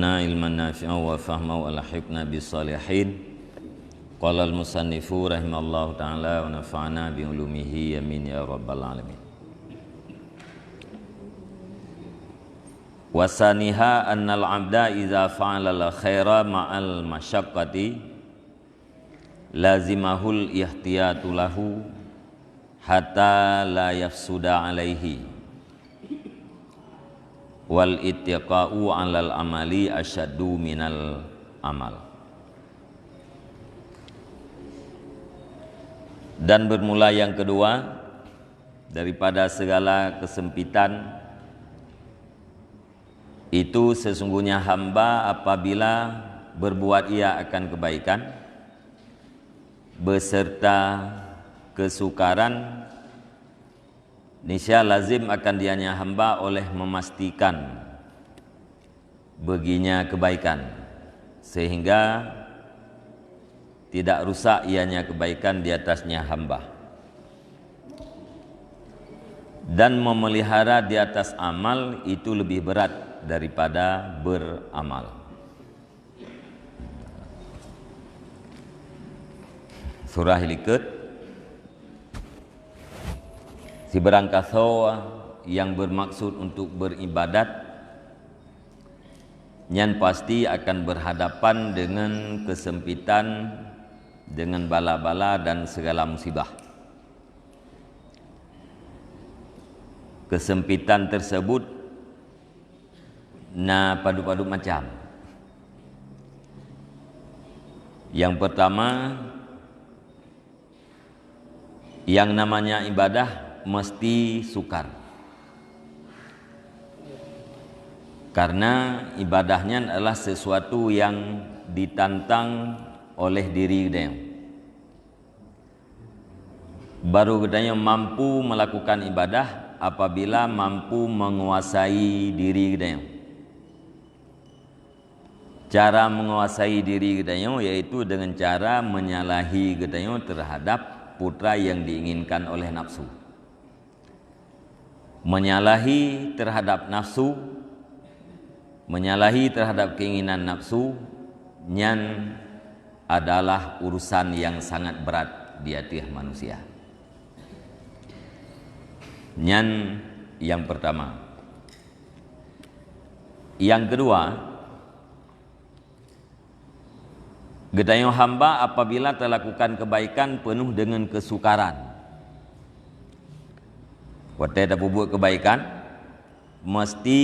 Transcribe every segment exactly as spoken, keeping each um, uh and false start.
Ilman nafi'a wa fahma wa alhiqna bis salihin. Qala al musannifu rahimallahu ta'ala wa nafa'ana bi ulumihi amin ya rabbal alamin. Wasaniha annal abda idza fa'ala al khaira ma'al masyaqqati lazimahul ihtiyatu lahu hatta la yafsuda alaihi, wal ittiqa'u alal amali asyaddu minal amal. Dan bermula yang kedua daripada segala kesempitan, itu sesungguhnya hamba apabila berbuat ia akan kebaikan beserta kesukaran, niscaya lazim akan dianya hamba oleh memastikan baginya kebaikan, sehingga tidak rusak ianya kebaikan di atasnya hamba. Dan memelihara di atas amal itu lebih berat daripada beramal. Surah likot, sibarang kasoe nyang bermaksud untuk beribadat, nyan pasti akan berhadapan dengan kesempitan, dengan bala-bala dan segala musibah. Kesempitan tersebut na padub-padub macam. Yang pertama, yang namanya ibadah mesti sukar. Karena ibadah nyan adalah sesuatu yang ditantang oleh diri geutanyoe. Baru geutanyoe mampu melakukan ibadah apabila mampu menguasai diri geutanyoe. Cara menguasai diri geutanyoe yaitu dengan cara menyalahi geutanyoe terhadap putra yang diinginkan oleh nafsu. Menyalahi terhadap nafsu, menyalahi terhadap keinginan nafsu, nyan adalah urusan yang sangat berat di ateueh manusia. Nyan yang pertama. Yang kedua, geutanyoe hamba apabila talakukan kebaikan penuh dengan kesukaran. Watée tapeubuet kebaikan, mesti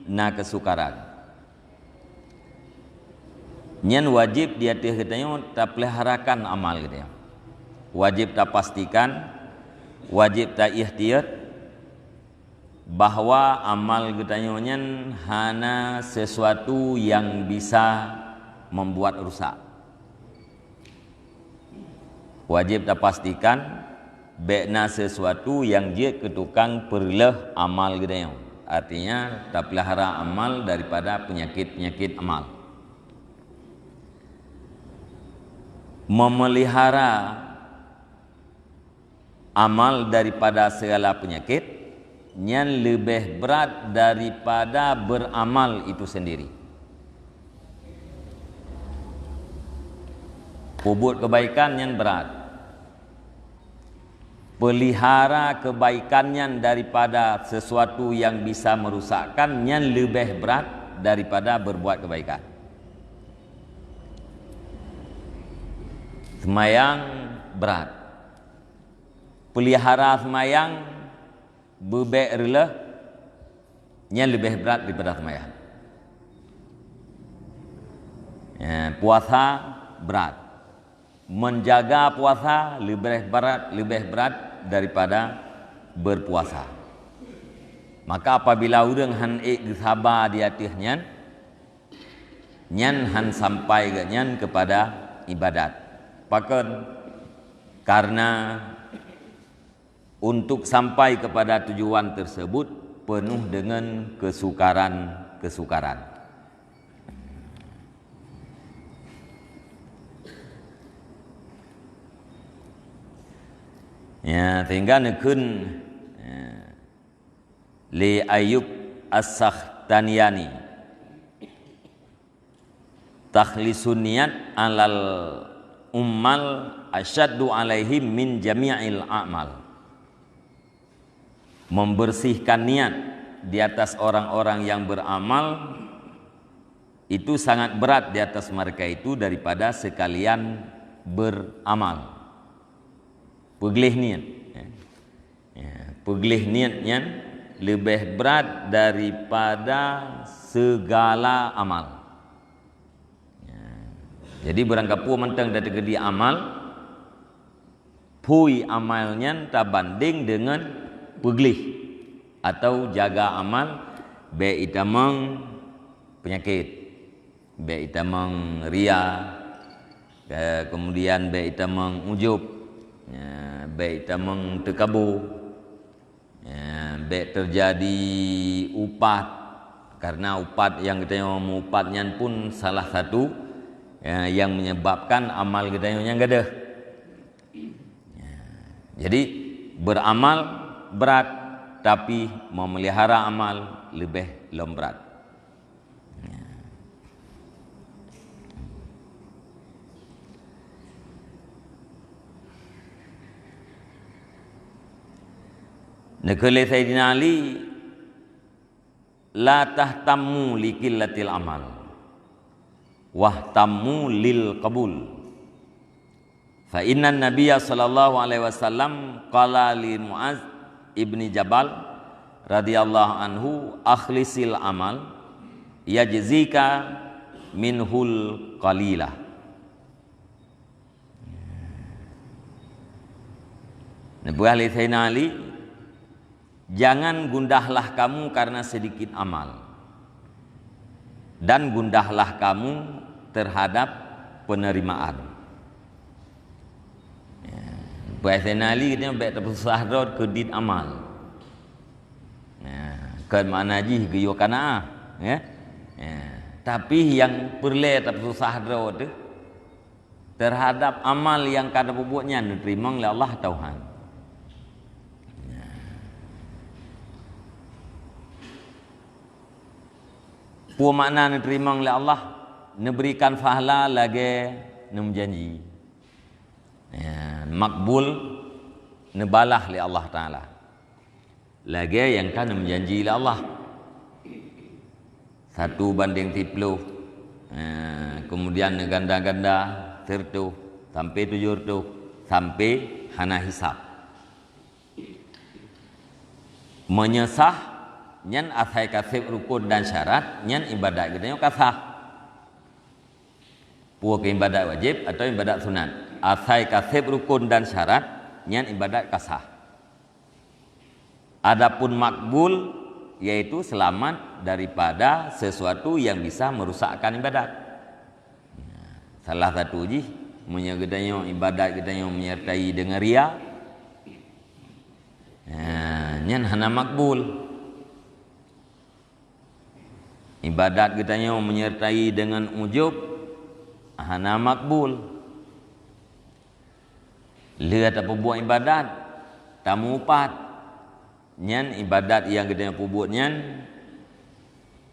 na kesukaran. Nyan wajéb di ateueh geutanyoe tapeuliharakan amal geutanyoe. Wajéb tapastikan, wajéb ta-ikhtiyat bahwa amal geutanyoe nyan hana sesuatu yang bisa membuat rusak. Wajéb tapastikan bék na sesuatu nyang jeuet keu tukang peureuloh amal geutanyoe. Artinya, tapeulihara amal daripada peunyakét-peunyakét amal. Memelihara amal daripada segala peunyakét, nyan leubeh brat daripada beramal itu sendiri. Peubuet kebaikan nyan brat. Peulihara kebaikan nyan daripada sesuatu yang bisa merusakkan nyan leubeh brat daripada berbuat kebaikan. Seumayang brat. Peulihara seumayang beubék reuloh, nyan leubeh brat daripada seumayang. Ya, puasa brat. Menjaga puasa leubeh brat, leubeh brat daripada berpuasa. Maka apabila ureuëng han ék geusaba di ateueh nyan, nyan han sampai geuh nyan kepada ibadat. Pakon? Karena untuk sampai kepada tujuan tersebut penuh dengan kesukaran-kesukaran. Ya, sehingga neukheun, ya, li Ayub As-Sakhtaniani. Takhlisun niat alal ummal asyaddu alaihim min jami'il a'mal. Membersihkan niat di atas orang-orang yang beramal itu sangat berat di atas mereka itu daripada sekalian beramal. Peugleh niat, ya. Ya, peugleh niat nyan leubeh brat daripada segala amal. Ya. Jadi, beurangkapeue mantong tateukeudi amal, phui amal nyan tabandeng deungon peugleh atau jaga amal, bék itamong peunyakét, bék itamong ria, eh, kemudian bék itamong ujub, ya, bék itamong teukabo, ya, bék teujadi upat, karena upat nyang geutanyoe meu-upat nyan pun salah satu, ya, nyang menyebabkan amal geutanyoe nyan gadôh. Ya. Jadi, beramal brat, tapi memelihara amal leubeh lom brat. Ya. Neukheun lé Saidina Ali, "La tahtammu li qillatil amal, wahtammu lil qabul." Fa innan Nabiyya sallallahu alaihi wasallam qala li Muaz ibni Jabal radhiyallahu anhu, "Akhlisil amal yajzika minhul qalila." Neupeugah lé Saidina Ali, "Jangan gundahlah kamu karena sedikit amal, dan gundahlah kamu terhadap penerimaan." Ya, peue Saidina Ali geutanyoe bék tapeususah droe keu dit amal. Ya, kon makna jih geuyue kanaah, ya. Ya, tapi nyang peureulée tapeususah droe teuh, terhadap amal nyang ka tapeubuet nyan neuteurimong lé Allah atau han. Peue makna neuteurimong lé Allah? Neuberikan pahala lagée neumeujanji. Ya, makbul, neubalah lé Allah Taala. Lagée nyang ka neumeujanji lé Allah. Satu bandeng siplôh, eh, kemudian neuganda-ganda, sireutoh, sampai tujoh reutôh, sampai hana hisab. Meunyoe sah, nyan asai ka seb rukon dan syarat, nyan ibadat geutanyoe ka sah. Peue keu ibadat wajéb atawa ibadat sunat. Asai ka seb rukon dan syarat, nyan ibadat ka sah. Adapun makbul, yaitu selamat daripada sesuatu yang bisa merusakkan ibadat. Salah satu jih, meunyoe geutanyoe ibadat geutanyoe menyertai deungon ria, ha, nyan hana makbul. Ibadat geutanyoe menyertai deungon ujub, hana makbul. Lheueh tapeubuet ibadat, tameuupat, nyan ibadat nyang geutanyoe peubuet nyan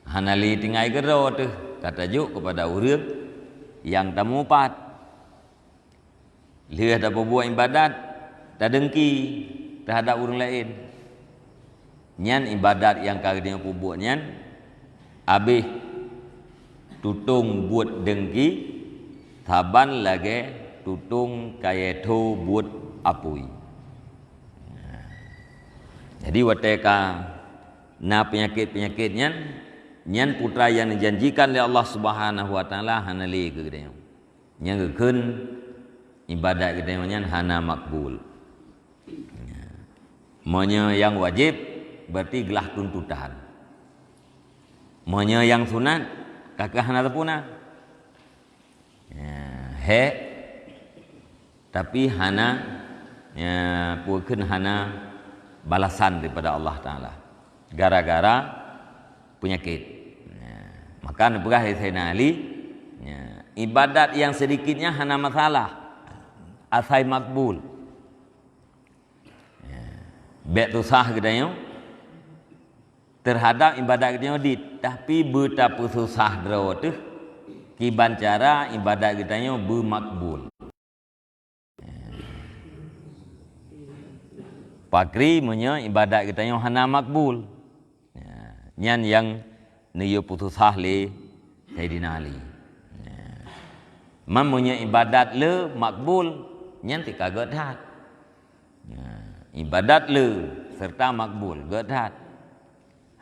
hana lé tinggai keudroe teuh, ka tajok keupada ureuëng nyang tameuupat. Lheueh tapeubuet ibadat, tadeungki teuhadap ureuëng laén. Nyan ibadat nyang ka geutanyoe peubuet nyan habéh tutong buet deungki, saban lagée tutong kayée tho buet apui. Jadi, watée ka na peunyakét-peunyakét nyan, nyan peue nyang neujanjikan lé Allah Subhanahu wa Taala hana lé keu geutanyoe. Nyang geukheun ibadat geutanyoe nyan hana makbul. Meunyoe nyang wajéb, berarti glah tuntutan. Meunyoe nyang sunat, ka keuh hana teupuna. Ya, hék, tapi hana, ya, peue kheun hana balasan daripada Allah Taala. Gara-gara peunyakét. Ya. Maka neupeugah lé Saidina Ali, ya, ibadat nyang seudikit nyan hana masalah, asai makbul. Ya. Bék susah geutanyoe teuhadap ibadat geutanyoe dit, tapi beutapeususah droe teuh Kiban cara ibadat geutanyoe beumakbul. Pakri meunyoe ibadat geutanyoe hana makbul. Ya, nyan nyang neuyue peususah lé Saidina Ali. Ya. Man meunyoe ibadat le makbul, nyan teuka gét that. Ya, ibadat le serta makbul, gét that.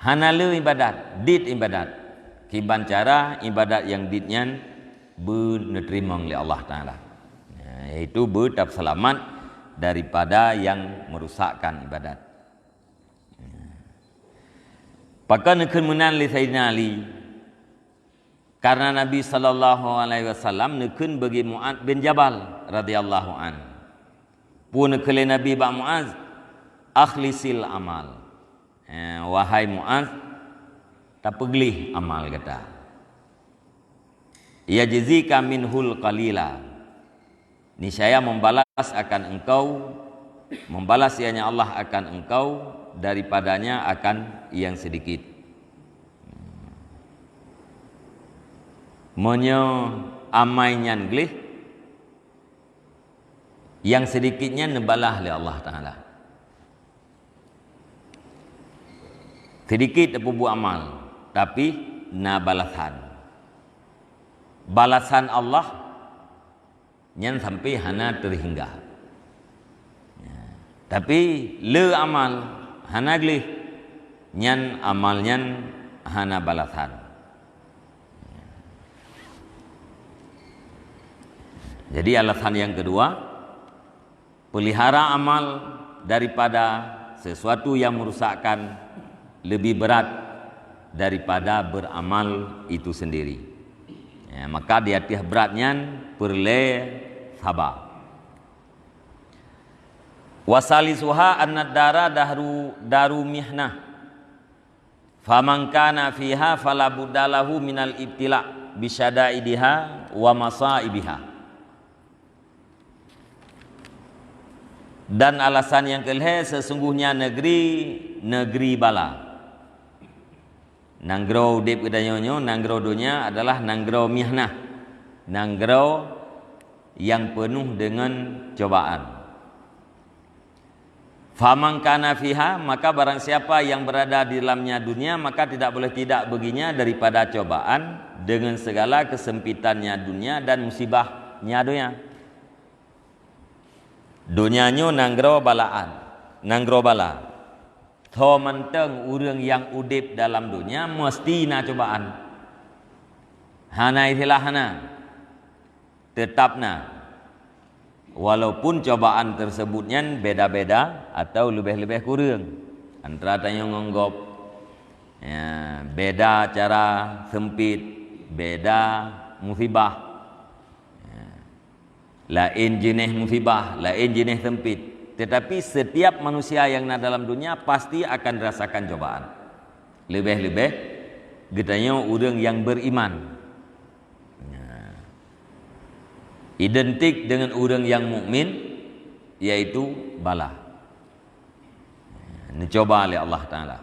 Hana le ibadat, dit ibadat. Kiban cara ibadat nyang dit nyan beuneuteurimong lé Allah Taala. Ya, yaitu beutapseulamat daripada nyang meurusakkan ibadat. Pakon neukheun meunan lé Saidina Ali? Karena Nabi sallallahu alaihi wasallam neukheun bagi Mu'adz bin Jabal radhiyallahu an. Peue neukheun lé Nabi bak Mu'adz? "Akhlisil amal." Eh, wahai Mu'adz, tapeugleh amal gata. "Yajzika minhul qalila." Niscaya membalas akan engkau, membalas ianya Allah akan engkau daripadanya akan yang sedikit. Meunyoe amai nyan gleh, yang sedikit nyan neubalah lé Allah Taala. Sedikit tapeubuet amal, tapi na balasan. Balasan Allah nyan sampai hana teuhingga. Ya. Tapi le amal hana gleh, nyan amal nyan hana balasan. Jadi alasan yang kedua, pelihara amal daripada sesuatu yang merusakkan lebih berat daripada beramal itu sendiri. Ya, maka di ateueh brat nyan peureulée saba. Wasalisuha annad dara dahru, daru mihnah. Faman kana fiha fala budda lahu minal ibtila bisyadaidiha wa masaibiha. Dan alasan nyang keulhée, sesungguhnya negeri, negeri bala. Nanggroe udeb geutanyoe nyoe, nanggroe donya adalah nanggroe mihnah, nanggroe nyang peunoh deungon cobaan. Faman kana fiha, maka barang siapa yang berada di dalamnya dunia, maka tidak boleh tidak baginya daripada cobaan dengan segala kesempitannya dunia dan musibahnya dunia. Donya nyoe nanggroe balaan, nanggroe bala. Tho mantong ureuëng nyang udeb dalam donya meusti na cobaan. Hana istilah hana. Teutab na. Walaupun cobaan tersebut nyan beda-beda atau leubeh-leubeh kureueng antara tanyoe ngon gob. Ya, beda cara sempit, beda musibah. Ya. Laén jeuneh musibah, laén jeuneh sempit. Tetapi setiap manusia yang na dalam dunia pasti akan rasakan cobaan. Leubeh-leubeh geutanyoe ureuëng nyang beriman. Nah, identik dengan ureuëng nyang mukmin, yaitu bala. Neucoba lé Allah Taala.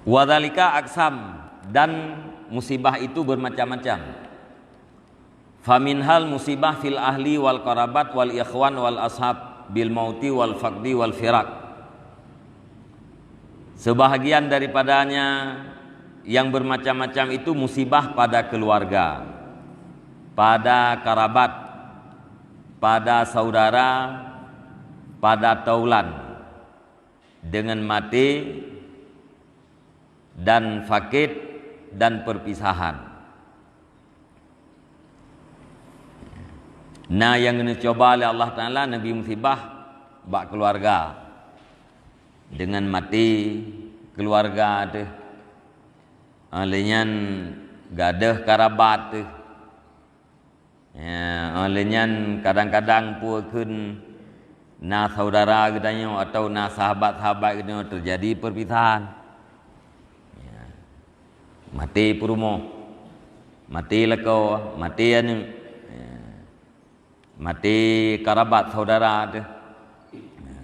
Wadzalika aksam, dan musibah itu bermacam-macam. Faminhal musibah fil ahli wal qarabat wal ikhwan wal ashab bil mauti wal faqdi wal firaq. Sebahagian daripadanya yang bermacam-macam itu musibah pada keluarga, pada karabat, pada saudara, pada taulan, dengan mati dan fakit dan perpisahan. Na nyang neucoba lé Allah Taala, neubi musibah bak keuluwarga, deungon maté keuluwarga teuh. Ah, lheueh nyan gadôh karabat teuh. Ya, óh lheueh nyan kadang-kadang peue kheun na saudara geutanyoe atawa na sahabat-sahabat geutanyoe teujadi perpisahan. Ya. Maté peurumoh, maté lakoe, maté aneuëk, ya. Maté karabat saudara teuh. Ya.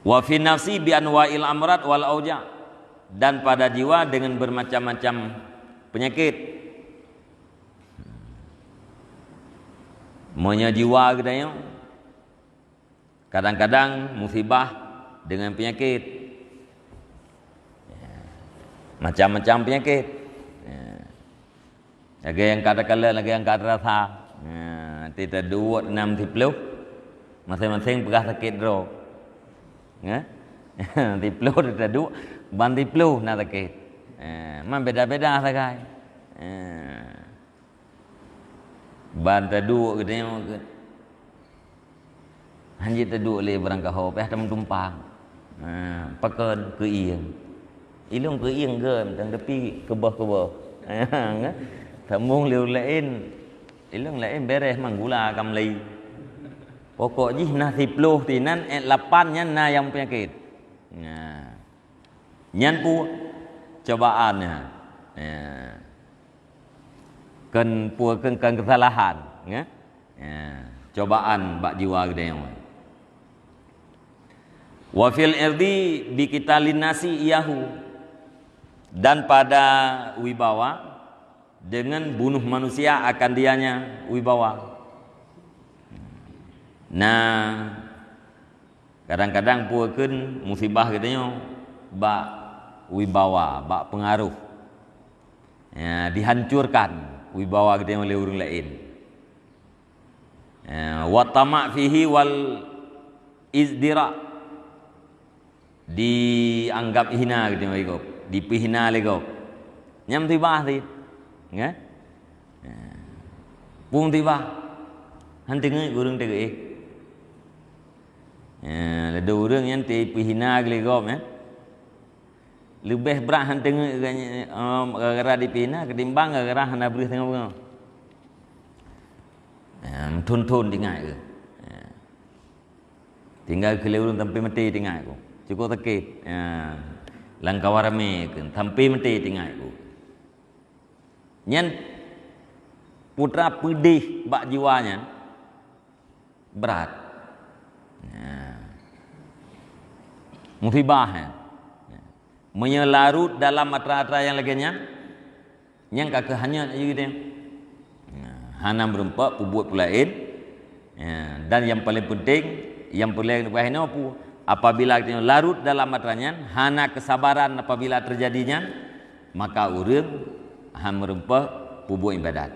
Wa fi nafsi bi anwa'il amrad wal auja, dan pada jiwa dengan bermacam-macam penyakit. Meunyoe jiwa geutanyoe, kadang-kadang musibah dengan penyakit. Macam-macam penyakit. Ya. Lagèe nyang ka takalon, lagèe nyang ka tarasa. Ya, nanti taduek nam siploh, masing-masing peugah sakét droe. Ya? Siploh taduek, ban siploh na sakét. Ya, man beda-beda sagai. Ya. Ban taduek geutanyoe keu, hanjeuet taduek lé barangkaho, payah tameutumpang. Ha, pakon keuieng. Ilôn keuieng geuh, dan tapi keuboh-keuboh. Sambông lé ureueng laén, ilôn laén bèrèh man gula ka meulai. Pokok jih na siploh sinan, eh, lapan nyan na nyang peunyakét. Nah. Nyan peue cobaan nyan. Ya. Kon peue, kon, kon keusalahan, ya? Ya. Cobaan bak jiwa geutanyoe. Wa fil irdi bi qitalin nasi iyahu. Dan pada wibawa dengan bunuh manusia akan dianya wibawa. Nah, kadang-kadang peue kheun musibah geutanyoe bak wibawa, bak peungaroh. Ya, dihancurkan wibawa geutanyoe lé ureueng laén. Ya, wa tama' fihi wal izdira. Dianggap hina geutanyoe lé gob, dipeuhina lé gob. Nyan musibah cit. Kan? Ya. Peue musibah? Han teungeut ureueng teuh. Ya, ladôm ureueng nyan teupeuhina lé gob, ya. Leubeh brat han teungeut gara-gara dipeuhina ketimbang gara-gara hana breuh teungoh beungoh. Ya, meuthon-thon teuingat keuh. Ya. Tinggai keu lé ureueng sampai maté teuingat keuh. Cukôp sakét. Ya. Lam kawan ramé keuh, sampai maté teuingat keuh. Nyan putra peudeh bak jiwa nyan. Brat. Ya. Musibah, ya. Meunyoe larot dalam atra-atra nyang lagèe nyan, nyang ka keuh hanyut aju geutanyoe. Nah, hana meureumpok peubuet peue laén. Ya, dan nyang paleng penting, nyang paleng neupeugah inoe peue, apabila geutanyoe larot dalam atra nyan, hana keusabaran apabila teujadi nyan, maka ureueng han meureumpok peubuet ibadat.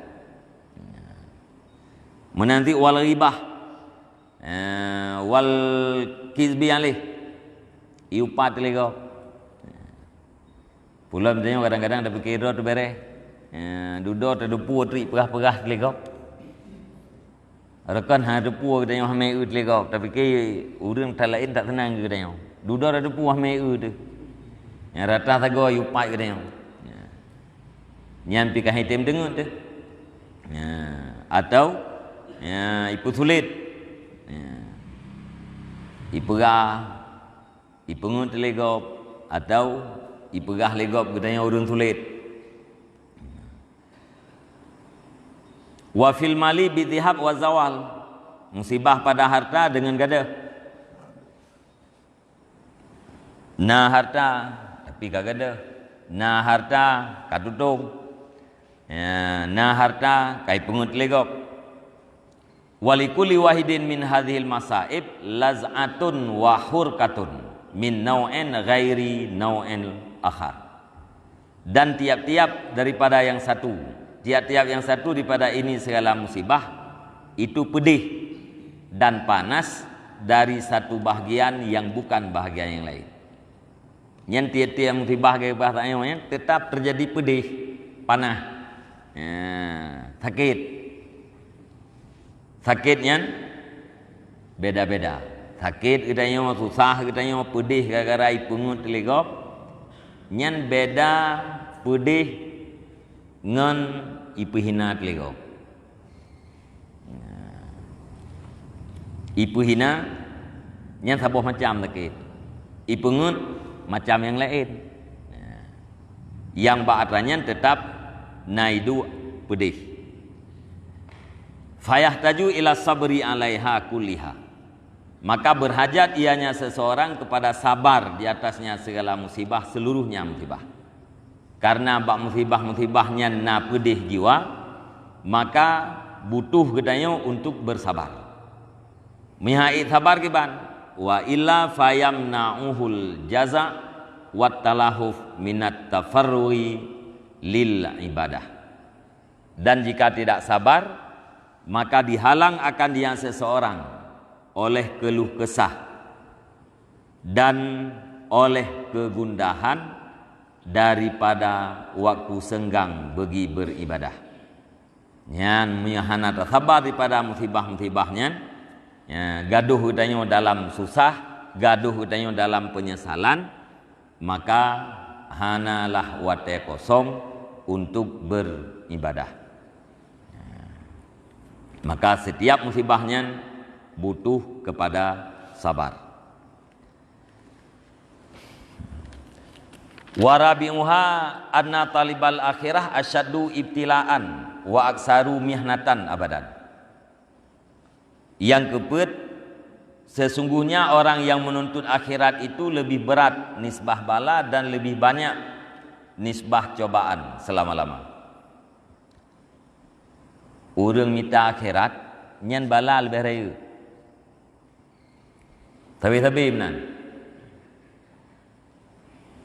Meunan cit wal ghibah, eh, wal kizbi alaih, ié upah teuh lé gob. Peue lom tanyoe kadang-kadang tapike droe teuh bèrèh. Eh, dudoe tadeungoe treuk peugah-peugah teuh lé gob. Reukon hana teupeue geutanyoe hamé eu teuh lé gob, tapike ureueng that laén that seunang keu geutanyoe. Dudoe tadeungoe hamé eu teuh. Nyang rata sagoe ié upah geutanyoe. Ya. Nyan pih ka item deungon teuh. Ya, atau, ya, ipeusulet. Ya. Ipeugah, ipeungeut lé gob, atau ipeugah lé gob geutanyoe ureueng sulet. Wa fil mali bi dhihab wa zawal. Musibah pada harta dengan gadôh. Na harta, tapi ka gadôh. Na harta, ka tutong. Ya, na harta, ka ipeungeut lé gob. Wa li kulli wahidin min hadhil masaib laz'atun wa hurqatun min nau'in ghairi nau'in akhar. Dan tiap-tiap daripada yang satu, tiap-tiap yang satu daripada ini segala musibah, itu pedih dan panas dari satu bahagian yang bukan bahagian yang lain. Nyan tiap-tiap musibah geupeugah tanyoe nyan tetap teujadi pedih, panas, ya, sakét. Sakét nyan beda-beda. Sakét geutanyoe, susah geutanyoe, peudeh gara-gara ipeungeut teuh lé gob, nyan beda peudeh ngon ipeuhina teuh lé gob. Ipeuhina nyan saboh macam sakét. Ipeungeut macam nyang laén. Nyang bak atra nyan teutap na iduek peudeh. Fayahtaju ila sabri alaiha kulliha. Maka berhajat ianya seseorang kepada sabar di atasnya segala musibah, seluruhnya musibah. Karena bak musibah-musibah nyan na peudeh jiwa, maka butuh geutanyoe untuk bersabar. Meuhai sabar kiban, wa illa fayamna'uhul jaza' wat talahuf minat tafarrughi lil ibadah. Dan jika tidak sabar, maka dihalang akan dia seseorang oleh keluh kesah dan oleh kegundahan daripada waktu senggang bagi beribadah. Nyan meunyoe hana tasabar daripada musibah-musibah nyan, ya, gadoh geutanyoe dalam susah, gadoh geutanyoe dalam penyesalan, maka hanalah watée kosong untuk beribadah. Maka setiap musibah nyan butuh kepada sabar. Wa rabi'uha anna talibal akhirah asyaddu ibtilaan wa aksaru mihnatan abadan. Yang keupeuet, sesungguhnya orang yang menuntut akhirat itu lebih berat nisbah bala dan lebih banyak nisbah cobaan selama-lama. Ureuëng mita akhirat nyan bala leubeh rayeuk. Sabe-sabe meunan.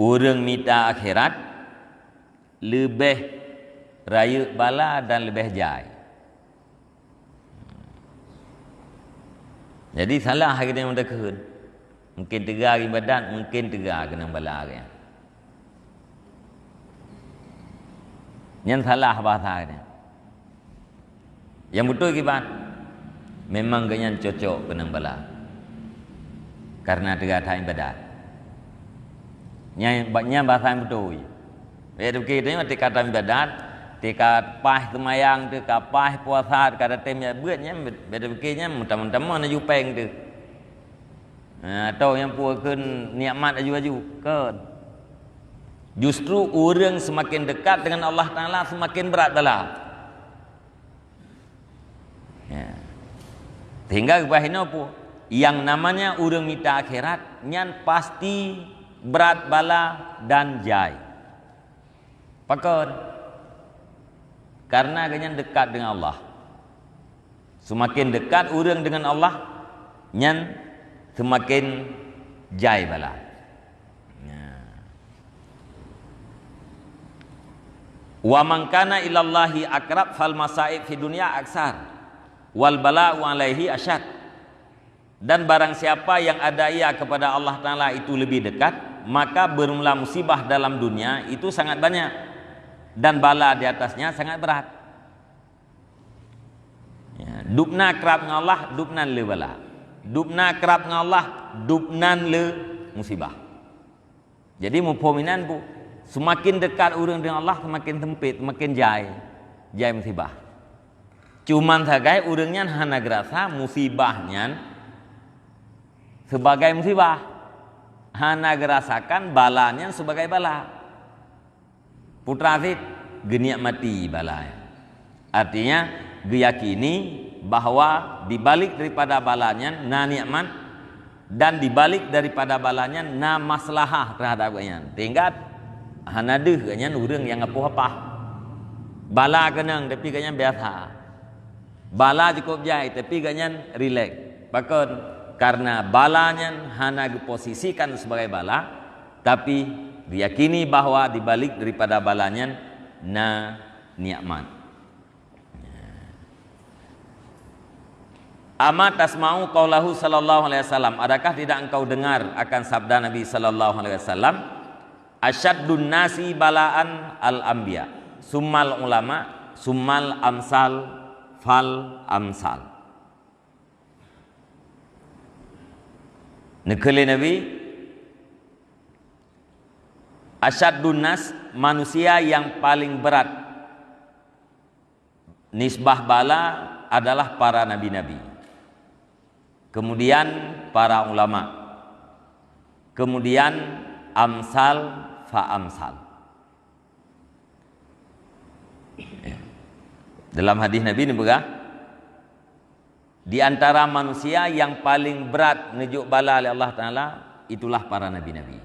Ureuëng mita akhirat leubeh rayeuk bala dan leubeh jai. Jadi salah geutanyoe meudeukeuen. Mungken teuga ibadat, mungken teuga keunong bala geutanyoe. Nyan salah bahasa nyan. Nyang beutôi kiban, memang geuhnyan cocok keunong bala. Karena teuga that ibadat. Nyan, nyan bahasa nyang beutôi. Bèk tapike tanyoe tika that ibadat, tika paih seumayang teuh, ka paih puasa, ka tatem jak beuet nyan, bèk tapike nyan meutamah-tamah na jupeng teuh. Ha, atau nyang peue kheun nikmat aju-aju, kon. Justru ureuëng seumaken dekat dengan Allah Taala seumaken brat bala. Ya. Sehingga geupeugah inoe peue? Yang namanya ureuëng mita akhirat nyan pasti brat bala dan jai. Pakon? Karena geuhnyan dekat dengan Allah. Seumaken dekat ureuëng dengan Allah, nyan seumaken jai bala. Nah. Wa man kana ilallahi aqrab fal masaib fid dunya aksar wal bala'u alaihi asyad. Dan barang siapa yang ada ia kepada Allah Taala itu lebih dekat, maka bermula musibah dalam dunia itu sangat banyak, dan bala di atasnya sangat berat. Ya, dubna krab ngon Allah, dubnan le bala. Dubna krab ngon Allah, dubnan le musibah. Jadi, muphom inan, Bu, seumaken dekat ureuëng deungon Allah, seumaken seumpet, seumaken jai, jai musibah. Cuman sagai ureuëng nyan hana geurasa musibah nyan seubagai musibah, hana geurasakan bala nyan seubagai bala. Putra sit geunikmati bala nyan. Artinya, geuyakini bahwa di balik daripada bala nyan na nikmat, dan di balik daripada bala nyan na maslahah terhadap gobnyan. Ingat, hana deuh gobnyan ureuëng nyang apoh apah. Bala keunong, tapi gobnyan biasa. Bala cukup jai, tapi gobnyan rilek. Pakon? Karena bala nyan hana geuposisikan sebagai bala, tapi geuyakini bahwa di balik daripada bala nyan na nikmat. Ama tasma'u qaulahu sallallahu alaihi wasallam, adakah tidak engkau dengar akan sabda Nabi sallallahu alaihi wasallam, asyaddun nasi balaan al anbiya, summal ulama, summal amsal fal amsal. Neukheun lé Nabi, asyaddun nas, manusia yang paling berat nisbah bala adalah para nabi-nabi, kemudian para ulama, kemudian amsal fa amsal. Dalam hadis Nabi neupeugah, Di antara manusia yang paling brat neujok bala lé Allah Taala, itulah para nabi-nabi.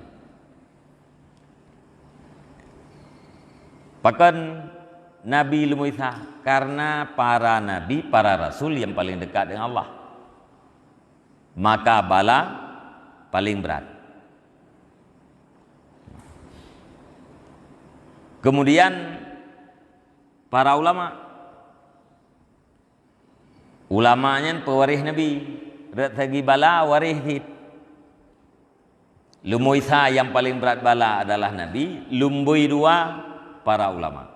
Pakon Nabi Musa? Karena para nabi, para rasul yang paling dekat dengan Allah. Maka bala paling brat. Kemudian para ulama. Ulama nyan pewaréh Nabi. Rot sagi bala waréh cit. Lumboi sa nyang paleng brat bala adalah Nabi, lumboi dua para ulama.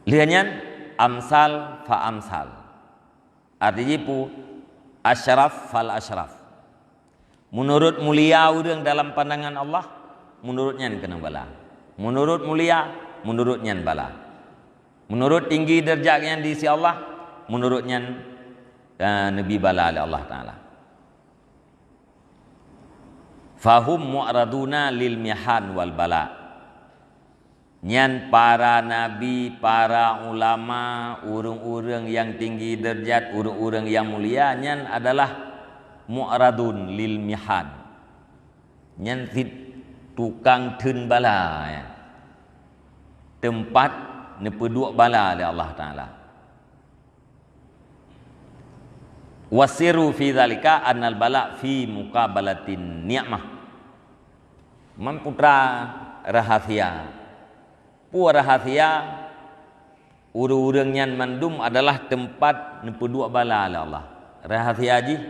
Lheueh nyan amsal fa amsal. Arti jih peue? Asyraf fal asyraf. Meunurot mulia ureuëng dalam pandangan Allah, meunurot nyan keunong bala. Meunurot mulia, meunurot nyan bala. Meunurot tinggi deurajat nyan di sisi Allah, meunurot nyan, eh, neubi bala lé Allah Taala. Fahum mu'raduna lil mihan wal bala. Nyan para nabi, para ulama, ureuëng-ureuëng nyang tinggi deurajat, ureuëng-ureuëng nyang mulia, nyan adalah mu'radun lil mihan. Nyan cit tukang theun bala, ya. Teumpat neupeuduek bala lé Allah Taala. Wasiru fi zalika annal bala fi muqabalatin ni'mah. Man putra rahasia. Peue rahasia? Ureuëng-ureuëng nyan mandum adalah teumpat neupeuduek bala lé Allah. Rahasia jih,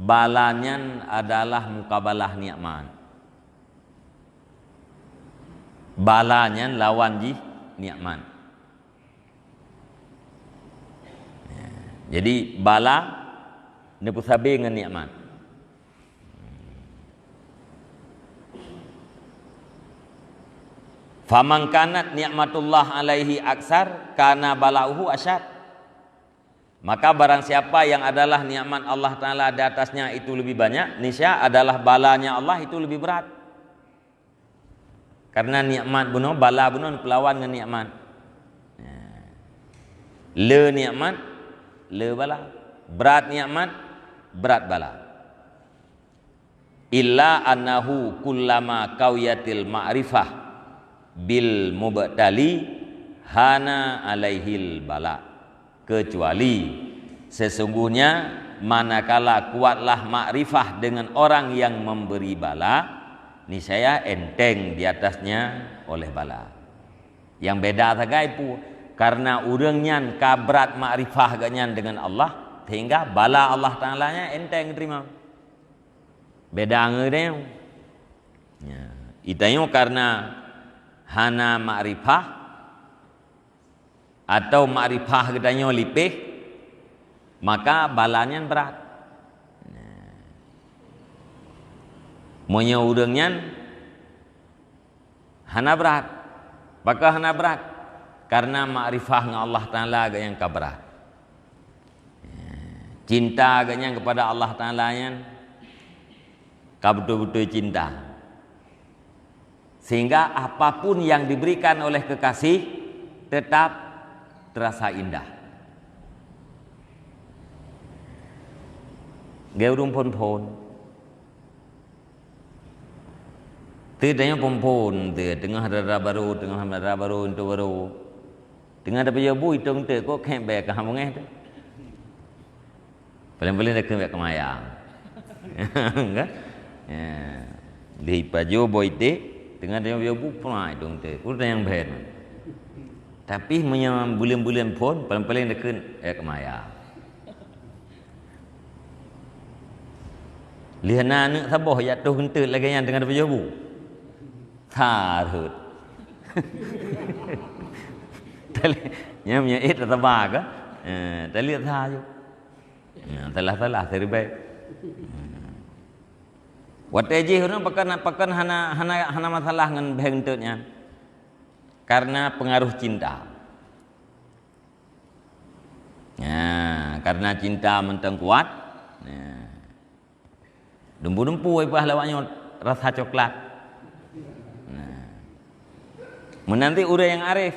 bala nyan adalah mukabalah nikmat. Bala nyan lawan jih nikmat. Jadi bala neupeusabe ngon nikmat. Faman kanat nikmatullah alaihi aksar, kana balauhu asyad. Maka barang siapa yang adalah nikmat Allah Taala di atasnya itu lebih banyak, niscaya adalah balanya Allah itu lebih berat. Karena nikmat bunoe, bala bunoe peulawan ngon nikmat. Le nikmat, le bala. Brat nikmat, brat bala. Illa annahu kullama qawiyatil ma'rifah bil mubtali hana alaihil bala. Kecuali sesungguhnya manakala kuatlah makrifah dengan orang yang memberi bala, niscaya enteng di atasnya oleh bala. Nyang beda sagai peue? Karena ureuëng nyan ka brat makrifah geuhnyan dengan Allah, sehingga bala Allah Taala nyan enteng teurimong. Beda ngon geutanyoe. Ya, geutanyoe karena hana makrifah, atau makrifah geutanyoe lipéh, maka bala nyan brat. Nah, meunyoe ureuëng nyan hana brat, pakon hana brat? Karena makrifah ngon Allah Taala geuhnyan ka brat. Cinta geuhnyan kepada Allah Taala nyan ka beutôi-beutôi cinta. Sehingga apapun yang diberikan oleh kekasih tetap terasa indah. Geu ureuëng phon-phon. Teuh tanyoe phon-phon teuh, teungoh dara barô, teungoh dara barô, enteuk barô. Teungoh tapajoh bu itong teuk, kok khém bèe ka beungèh teuh. Paléng-paléng takheun bèk keumaya. Kan? Ya. Di pajoh boh iték, teungoh tanyoe bu pura itong teuk. Ureuëng nyang bèe. Tapi meunyoe buleuen-buleuen phon, paléng-paléng takheun, eh, keumaya. Lheueh na aneuk saboh jak toh eunteuk lagèe nyan teungoh tapajoh bu. Tha rhot. Tali-, nyan meunyoe éh tasaba ka. Eh, tali tha ju. Nyan salah-salah siribèe. Watèe jih ureuëng pakon, pakon hana, hana, hana masalah ngon bèe eunteuk nyan. Karena pengaruh cinta. Nah, karena cinta mantong kuat. Nah. Dumpu-dumpu ipah lawak nyoe rasa coklat. Nah. Meunanti ureuëng nyang arif,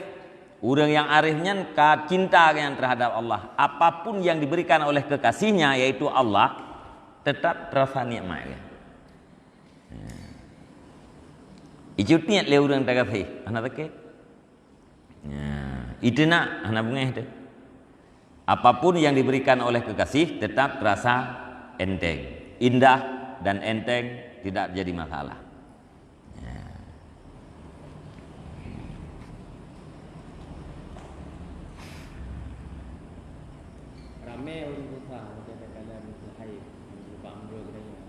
Ureuëng nyang arif nyan ka cinta geuhnyan terhadap Allah. Apapun yang diberikan oleh kekasihnya, yaitu Allah, tetap terasa nikmat geuhnyan. Icut niet lé ureuëng tagaséh, hana sakét. Ya, itu nak hana beungéh tu. Apapun yang diberikan oleh kekasih tetap terasa enteng, indah dan enteng, tidak jadi masalah. Ya. Ramé ureuëng susah, macam takalon hai, bak meunurot geutanyoe.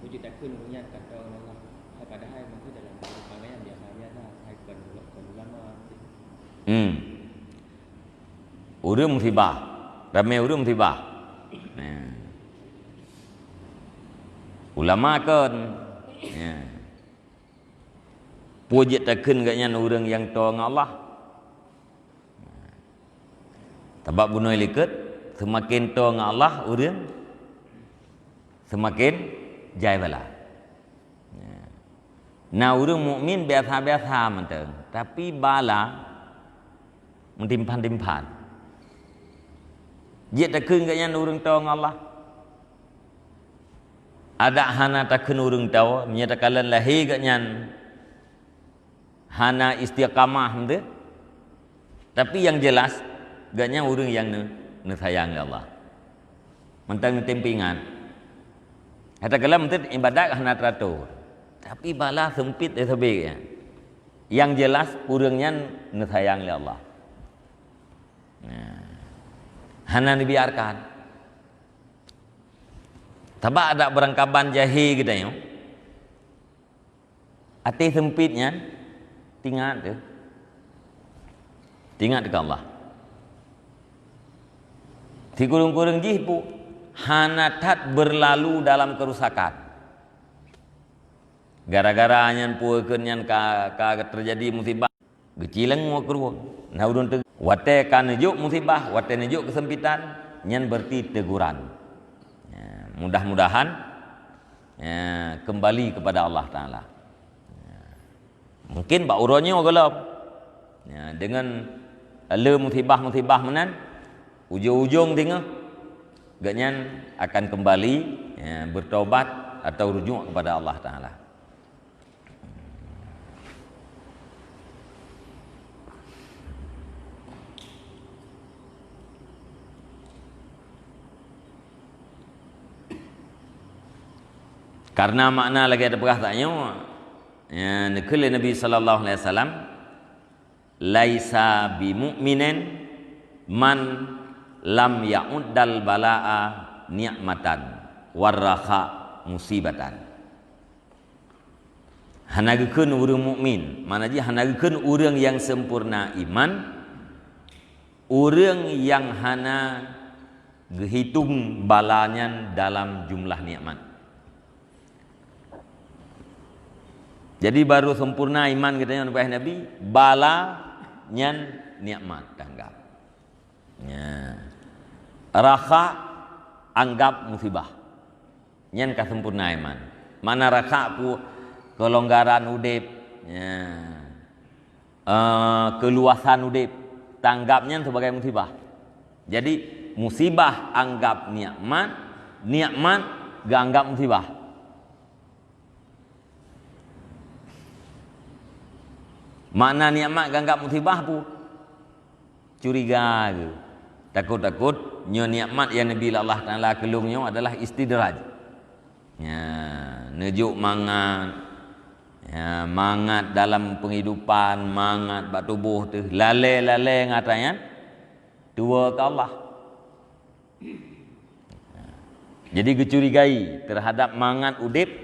Wujud takheun ureuëng nyan ka tho ngon Allah. Hai, padahai mungkin dalam kehidupan nyan biasa-biasa, hai, kon, kon ulama. Hmm. Ureuëng musibah, ramé ureuëng musibah. Nah. Ulama kon. Ya. Peue jeuet takheun geuhnyan ureuëng nyang tho ngon Allah. Sabab bunoe likot, seumaken tho ngon Allah ureuëng, seumaken jai bala. Na ureuëng mukmin biasa-biasa mantong, tapi bala meutimpan-timpan. Jeuet takheun geuhnyan ureuëng tho ngon Allah. Adak hana takheun ureuëng tho, meunyoe takalon lahé geuhnyan hana istiqamah meunteuh. Tapi yang jelas, geuhnyan ureuëng nyang neu-, neusayang lé Allah. Mantong neutem peuingat. Hata kalam meunteuh ibadat hana teratur. Tapi bala seumpit lé sabe nyan. Yang jelas, ureuëng nyan neusayang lé Allah. Nah. Hana neubiarkan. Sabab adak beurangkaban jahé geutanyoe. Até seumpit nyan, tingat teuh. Tingat keu Allah. Sikureueng-kureueng jih pu-, hana that beurlalu dalam keurusakan. Gara-gara nyan peue kheun nyan ka, ka teujadi musibah. Geucileng ngon keureueng. Nah, ulôn teu-, watée ka neujok musibah, watée neujok keusempitan, nyan berarti teguran. Ya, mudah-mudahan, ya, kembali kepada Allah Taala. Ya. Mungkin bak uroe nyoe gohlom. Ya, dengan le musibah-musibah meunan, ujong-ujong teungoh, geuhnyan akan kembali, ya, bertobat atau rujuk kepada Allah Taala. Karena makna lagée teupeugah tanyoe, ya, neukheun lé Nabi sallallahu alaihi wasallam, "Laisa bimu'minin man lam ya'uddal bala'a ni'matan warraha musibatan." Hana geukheun ureuëng mukmin, makna jih hana geukheun ureuëng nyang sempurna iman, ureuëng nyang hana geuhitong bala nyan dalam jumlah nikmat. Jadi, baru sempurna iman geutanyoe, neupeugah Nabi, bala nyan nikmat tanggap. Ya. Raha anggap musibah. Nyan ka sempurna iman. Makna raha pu-, kelonggaran udeb. Ya. Eh, keuluasan udeb. Tanggap nyan sebagai musibah. Jadi, musibah anggap nikmat, nikmat geuanggap musibah. Makna nikmat geuanggap musibah pu? Curiga geuh. Takot-takot nyoe nikmat nyang neubi lé Allah Taala keu lôn nyoe adalah istidraj. Ya, neujuk mangat, ya, mangat dalam penghidupan, mangat bak tuboh teuh, lalée-lalée ngon atra nyan tuwoe keu Allah. Jadi geucurigai terhadap mangat udeb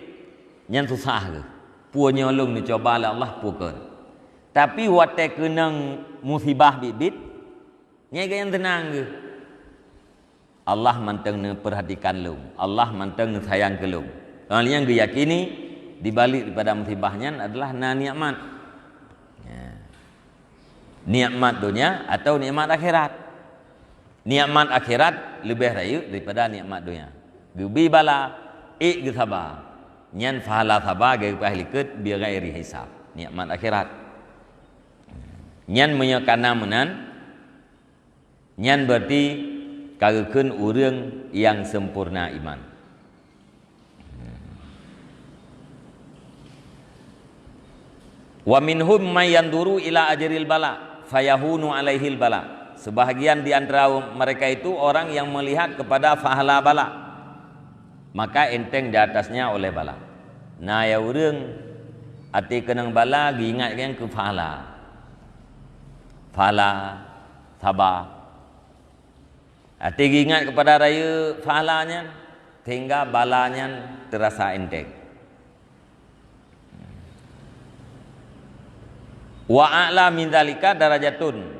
nyan susah geuh. Peue nyoe lôn neucuba lé Allah peue kon. Tapi watée keunong musibah biet-biet, nyan geuh nyan teunang geuh. Allah mantong neupeurhatikan lôn, Allah mantong neusayang keu lôn. Ngon lagée nyan geuyakini dibalik daripada musibah nyan adalah na nikmat. Ya. Nikmat donya atau nikmat akhirat. Nikmat akhirat leubeh rayeuk daripada nikmat donya. Geubi bala, ék geusaba. Nyan pahala saba geupeugah likot bighairi hisab. Nikmat akhirat. Nyan meunyoe kana meunan, nyan berarti ka geukheun ureuëng nyang sempurna iman. "Wa minhum may yanzuru ila ajril bala, fayahunu alaihil bala." Sebahagian di antara mereka itu orang yang melihat kepada pahala bala, maka enteng di atasnya oleh bala. Na ya ureuëng até keunong bala, geuingat nyan keu pahala. Pahala, saba. Até geuingat kepada raya pahala nyan, sehingga bala nyan terasa enteng. "Wa a'la min zalika darajatun.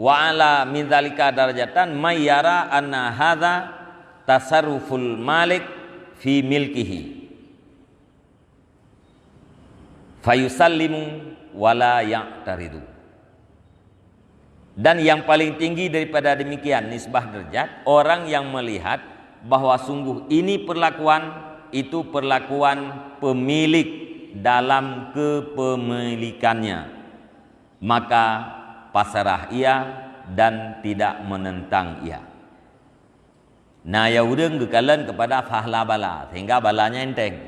Wa a'la min zalika darajatan may yara anna hadza tasarruful malik fi milkihi. Fayusallimu wa la ya'taridu." Dan yang paling tinggi daripada demikian nisbah derajat, orang yang melihat bahwa sungguh ini perlakuan, itu perlakuan pemilik dalam kepemilikannya, maka pasrah ia dan tidak menentang ia. Na ya ureuëng geukalon kepada pahala bala, sehingga balanya enteng.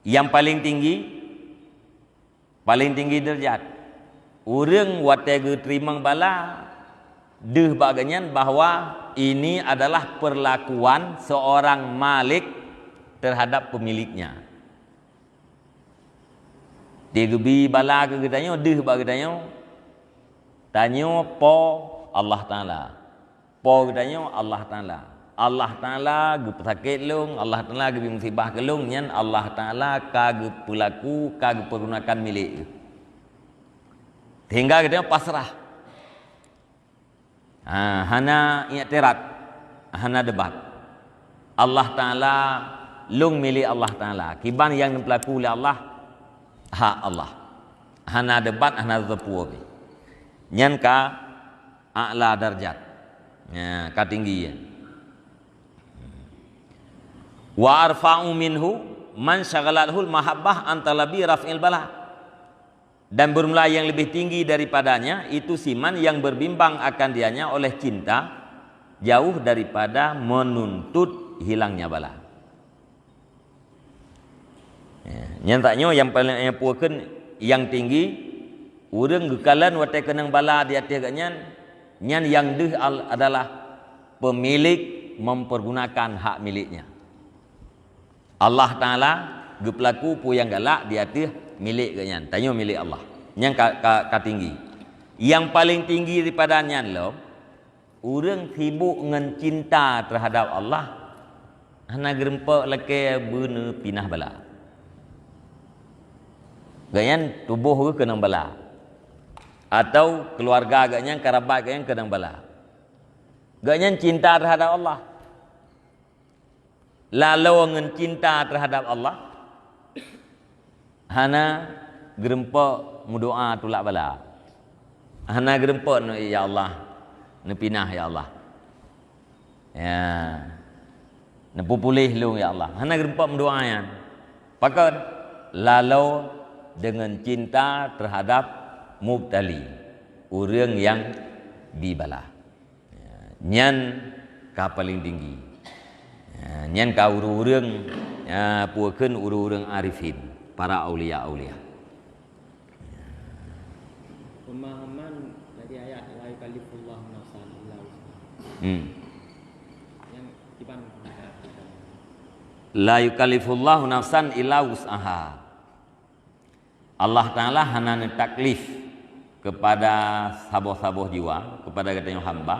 Yang paling tinggi, paling tinggi derajat. Ureuëng watée geuteurimong bala, deuh bak geuhnyan bahwa ini adalah perlakuan seorang malik terhadap pemiliknya. Di geubi bala keu geutanyoe, deuh bak geutanyoe, tanyoe po Allah Taala. Po geutanyoe Allah Taala. Allah Taala geupeusakét lôn, Allah Taala geubri musibah keu lôn, nyan Allah Taala ka geupeulaku, ka geupeugunakan milék geuh. Sehingga geutanyoe pasrah. Ha, hana i'tirad, hana debat. Allah Taala, lôn milék Allah Taala. Kiban nyang neupeulaku lé Allah, hak Allah. Hana debat, hana teupeue pih. Nyan ka a'la darajat. Ya, ka tinggi nyan. "Wa arfa'u minhu man syaghalathu mahabbah an talabi raf'il bala." Dan bermula yang lebih tinggi daripadanya itu siman yang berbimbang akan dianya oleh cinta jauh daripada menuntut hilangnya bala. Ya, nyan tanyoe nyang paleng, nyang peue kheun nyang tinggi, ureuëng geukalon watée keunong bala di ateueh geuhnyan, nyan nyang deuh al-, adalah pemilik mempergunakan hak miliknya. Allah Taala geupeulaku peue nyang galak di ateueh milék geuhnyan. Tanyoe milék Allah. Nyan ka, ka, ka tinggi. Nyang paleng tinggi daripada nyan lom, ureuëng sibuk ngon cinta terhadap Allah, hana geurumpok lakée beuneupinah bala. Geuhnyan tuboh geuh keunong bala. Atau keuluwarga geuhnyan, karabat geuhnyan keunong bala. Geuhnyan cinta terhadap Allah. Laloe ngon cinta terhadap Allah, hana geurumpok meudoa tulak bala. Hana geurumpok, "Ya Allah, neupinah, ya Allah. Ya, neupeupuléh lôn, ya Allah." Hana geurumpok meudoa nyan. Pakon? Laloe deungon cinta terhadap mubtali, ureuëng nyang bi bala. Ya, nyan ka paleng tinggi. Ya, nyan ka ureuëng-ureuëng, ya, peue kheun ureuëng-ureuëng arifin, para aulia-aulia. Pemahaman dari ayat, "La yukallifullahu nafsan illa wus'aha." Hmm. Yang kiban, "La yukallifullahu nafsan illa wus'aha." Allah Taala hana neutaklif kepada saboh-saboh jiwa, kepada geutanyoe hamba,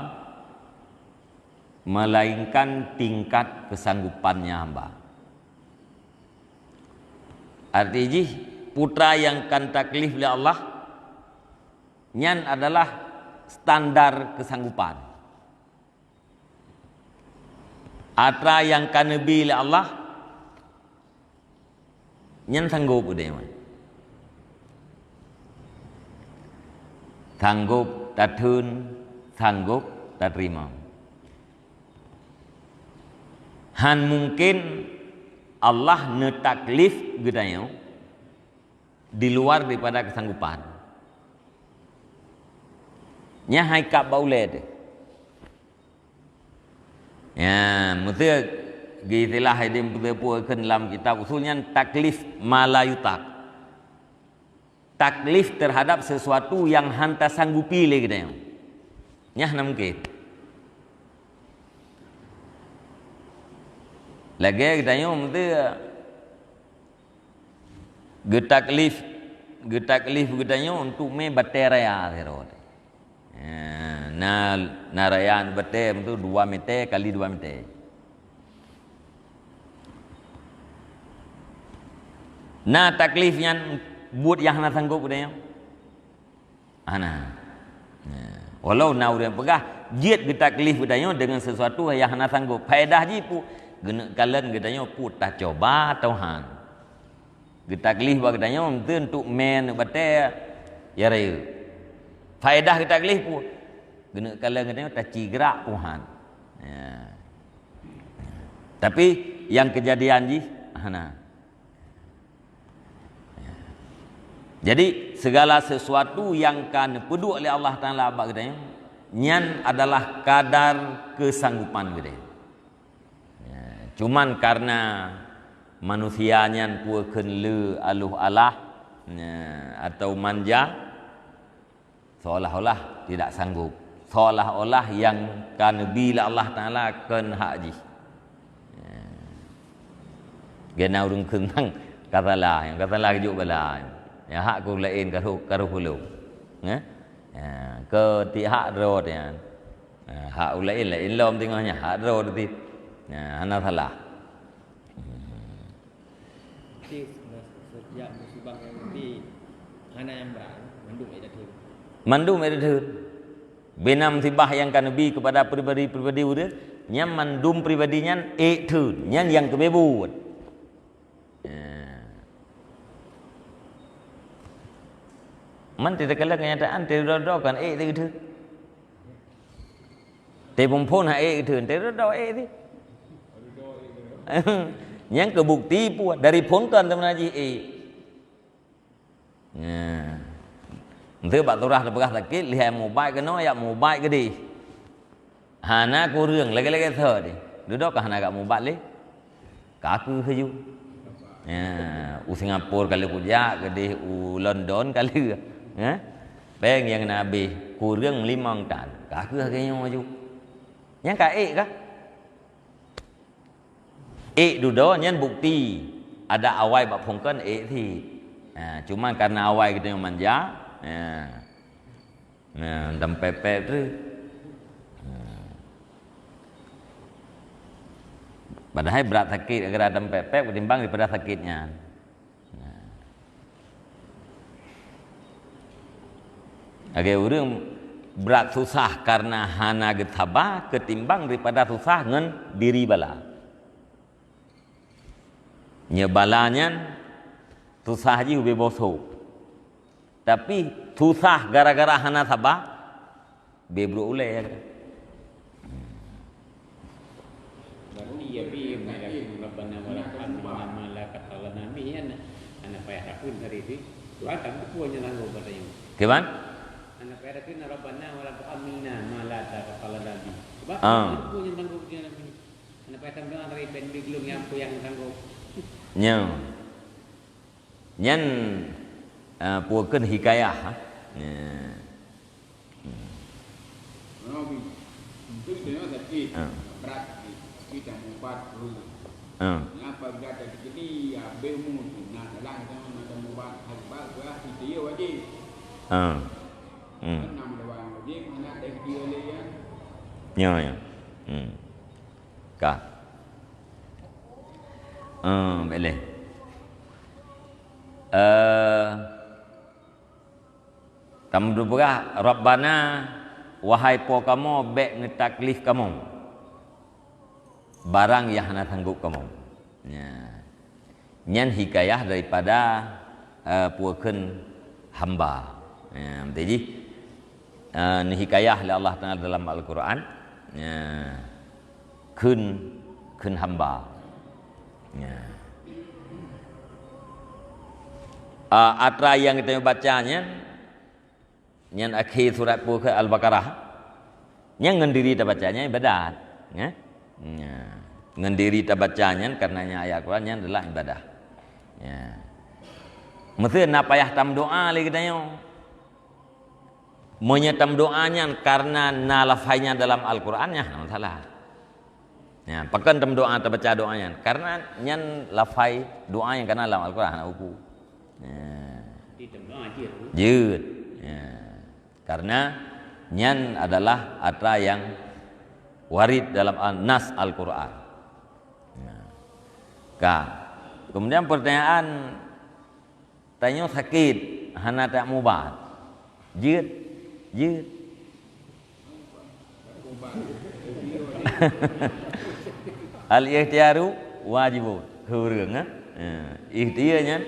melainkan tingkat kesanggupannya hamba. Arti jih, putra nyang ka taklif lé Allah, nyan adalah standar kesanggupan. Atra nyang ka neubi lé Allah, nyan sanggop udeb nyan. Sanggop tatheun, sanggop tateurimong. Han mungken Allah neutaklif geutanyoe di luar daripada kesanggupan. Nyan hai kab bak ulée teuh. Ya, meuteue geuistilah idin peue-peue kheun lam kitab usul nyan taklif ma la yutaq. Taklif terhadap sesuatu yang han tasanggupi lé geutanyoe. Nyan hana mungkin. Lagée geutanyoe meuteue geutaklif, geutaklif geutanyoe untuk mé batée raya sidroe. Eh, na, na raya batée meuteue dua meter kali dua meter. Na taklif nyan buet nyang hana sanggob geutanyoe? Hana. Ya. Walau na ureuëng peugah, jeuet geutaklif geutanyoe deungon sesuatu nyang hana sanggob. Faedah jih peue? Geuneuk kalon geutanyoe peue tacuba atau han. Geutaklif bak geutanyoe meuteue untuk mé neuk batée, ya rayeuk. Faedah geutaklif peue? Geuneuk kalon geutanyoe taci grak peue han. Ya. Tapi nyang keujadian jih hana. Jadi, segala sesuatu nyang ka neupeuduek lé Allah Taala bak geutanyoe, nyan adalah kadar keusanggupan geutanyoe. Ya, cuman karena manusia nyan peue kheun le aloh alah, ya, atau manja, seolah-olah tidak sanggup. Seolah-olah nyang ka neubi lé Allah Taala kon hak jih. Ya. Gena ureuëng kheun nang ka salah, nyang ka salah geujok bala. Ya, hak ureuëng laén ka roh, ka roh ulôn. Ya? Ya, keu tik hak droe nyan. Ya, hak ureuëng laén, laén lom teungoh nyan, hak droe teuti. Ya, hana salah. Berarti setiap musibah nyang meusti hana nyang brat, mandum ék tatheun. Mandum ék tatheun. Bina musibah nyang ka neubi kepada pribadi-pribadi ureuëng, nyan mandum pribadi nyan ék theun, nyan nyang keubeue buet. Ya. Man teukalon kenyataan teudoe-doe kan ék teutheun. Teuphon-phon hana ék geutheun, teudoe-doe ék teuh. Nyang keu bukti peue dari phon kon teuma jih ék. Nah. Enteuk bak turah teupeugah sakét, lheueh mubat keunoe, jak mubat keudeh. Hana kureueng, lagée-lagée soe deh. Dudoe ka hana jak mubat lé. Ka keuh laju. Ya, u Singapura ka lheueh kujak, keudeh u London ka lheueh. Ya. Péng nyang na habéh, kureueng limong tan. Ka keuh lagée nyoe laju. Nyang ka ék kah? Ék dudoe nyan bukti. Ada awai bak phon kon ék cit. Ha, cuma karena awai geutanyoe manja, ha. Nah, dampék-pék tu. Ha. Padahai brat sakét gara dampék-pék ketimbang daripada sakét nyan. Nah. Lagée ureuëng brat susah karena hana geusaba ketimbang daripada susah ngon diri bala. Nyoe bala nyan susah jih ubé bosoe. Tapi susah gara-gara hana saba, bé brok ulée. Berarti ya bi mengatakan Rabbana wa la tu'akhidna ma la taqata lana bih, ya, nah. Hana payah takheun hari ini. Tuhan tak buku hanya tanggung kata yang. Kiban? Hana payah takheun Rabbana wa la tu'akhidna ma la taqata lana bih. Sebab Ah. Buku hanya tanggung dia Nabi. Hana payah takheun dari ben bi gelung yang aku yang tanggung. Nyo. Nyan, ah, peue kheun hikayah, ha? Nyan. Hmm. Untuk tengok sakit, Ah. Berat sakit, tapi dah mubat tu. Ah. Kenapa berat sakit ni? Habis umur tu, nak salah jangan macam mubat, hal bak berat, itu ya wajib. Ah. Hmm. Kan nama doang wajib, mana ada dia lagi, ya? Ya, ya. Hmm. Ka. Ah, boleh. Eh, Tameupeugah, "Rabbana, wahai Po kamoe, bék neutaklif kamoe barang nyang hana sanggob kamoe." Nya. Nyan hikayah daripada, eh, peue kheun hamba. Ya, beutôi jih. Eh, neuhikayah lé Allah Taala dalam Al-Quran. Ya. Kheun, kheun hamba. Ya. Ah, atra nyang geutanyoe baca nyan, Nyan akhé surat peue kheun, Al-Baqarah. Nyan ngon diri tabaca nyan ibadat, ya. Nya. Ngon diri tabaca nyan karena nyan ayat Quran nyan adalah ibadah. Ya. Meusti na payah tameudoa lé geutanyoe. Meunyoe tameudoa nyan karena na lafai nyan dalam Al-Quran, nyan hana masalah. Ya, pakon tameudoa tabaca doa nyan? Karena nyan lafai doa nyang kana lam Al-Quran, hana buku. Ya. Jadi tameudoa jeuet. Jeuet. Ya. Karena nyan adalah atra yang warid dalam al-, nas Al-Quran. Ya. Ka. Kemudian pertanyaan, tanyoe sakét, hana tamubat. Jeuet, jeuet. Al-ikhtiyaru wajibun. Keu ureueng, eh? Eh, ikhtiar nyan,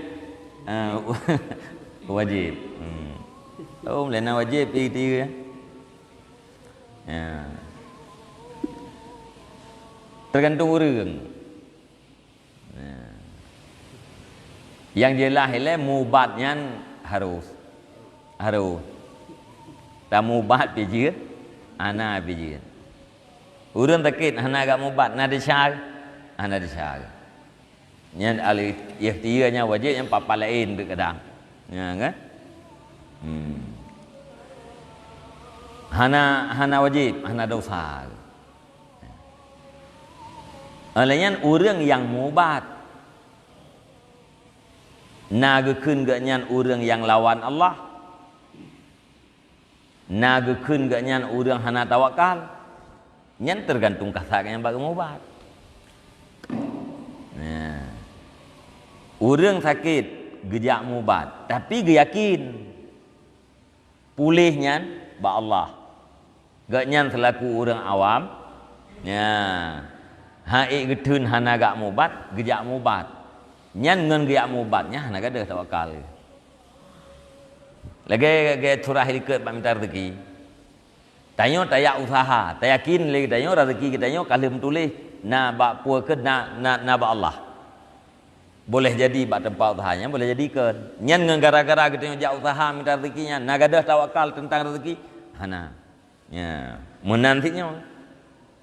eh, wajib. Hmm. Oh, mulai na wajib ikhtiar. Ya. Tergantung ureueng. Nah. Nyang jeulaih ilée mubat nyan harus. Harus. Tamubat pih jeuet, hana pih jeuet. Ureueng sakét hana gak mubat, na desya? Hana desya. Nyan al-, ikhtiar nyan wajib, nyan papa laén teuk kadang. Nya kan? Hmm. Hana, hana wajib, hana dosa. Oleh nyan, ureueng nyang mubat, na geukheun geuh nyan ureueng nyang lawan Allah, na geukheun geuh nyan ureueng hana tawakal, nyan teugantung kasat nyan bak geumubat. Nah, ureueng sakét geujak mubat, tapi geuyakin puléh nyan bak Allah. Geuh nyan seulaku ureueng awam, nya, han ék geutheun hana gak mubat, geujak mubat. Nyan ngon geujak mubat nyan hana gadôh tawakal. Lagée, lagée surah likot bak mita rezeki. Tanyoe tajak usaha, tayakin lé geutanyoe rezeki geutanyoe ka lheueh meutuléh na bak peue kheun, na, na, na bak Allah. Boleh jadi bak teumpat usaha nyan boleh jadi kon. Nyan ngon gara-gara geutanyoe jak usaha mita rezeki nyan, na gadôh tawakal teuntang rezeki? Hana. Nya, meunan cit nyoe.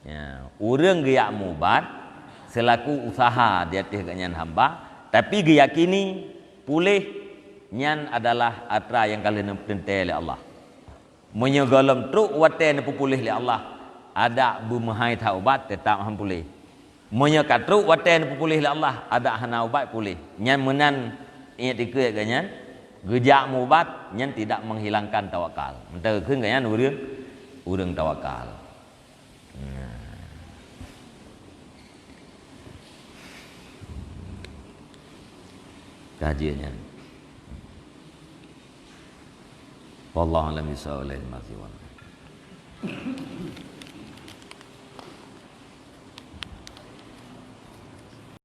Nya, ureueng geujak mubat seulaku usaha di ateueh geuh nyan hamba, tapi geuyakini puléh nyan adalah atra nyang ka lheueh neuteuntée lé Allah. Meunyoe gohlom trok watée neupeupuléh lé Allah, adak beumeuhai that ubat, teutap han puléh. Meunyoe ka trok watée neupeupuléh lé Allah, adak hana ubat puléh. Nyan meunan ingat dikeue geuh nyan, geujak mubat nyan tidak menghilangkan tawakal. Meuteukheun geuh nyan ureueng, ureueng tawakal. Nah. Kaji nyan. Wallahu a'lam bishawab.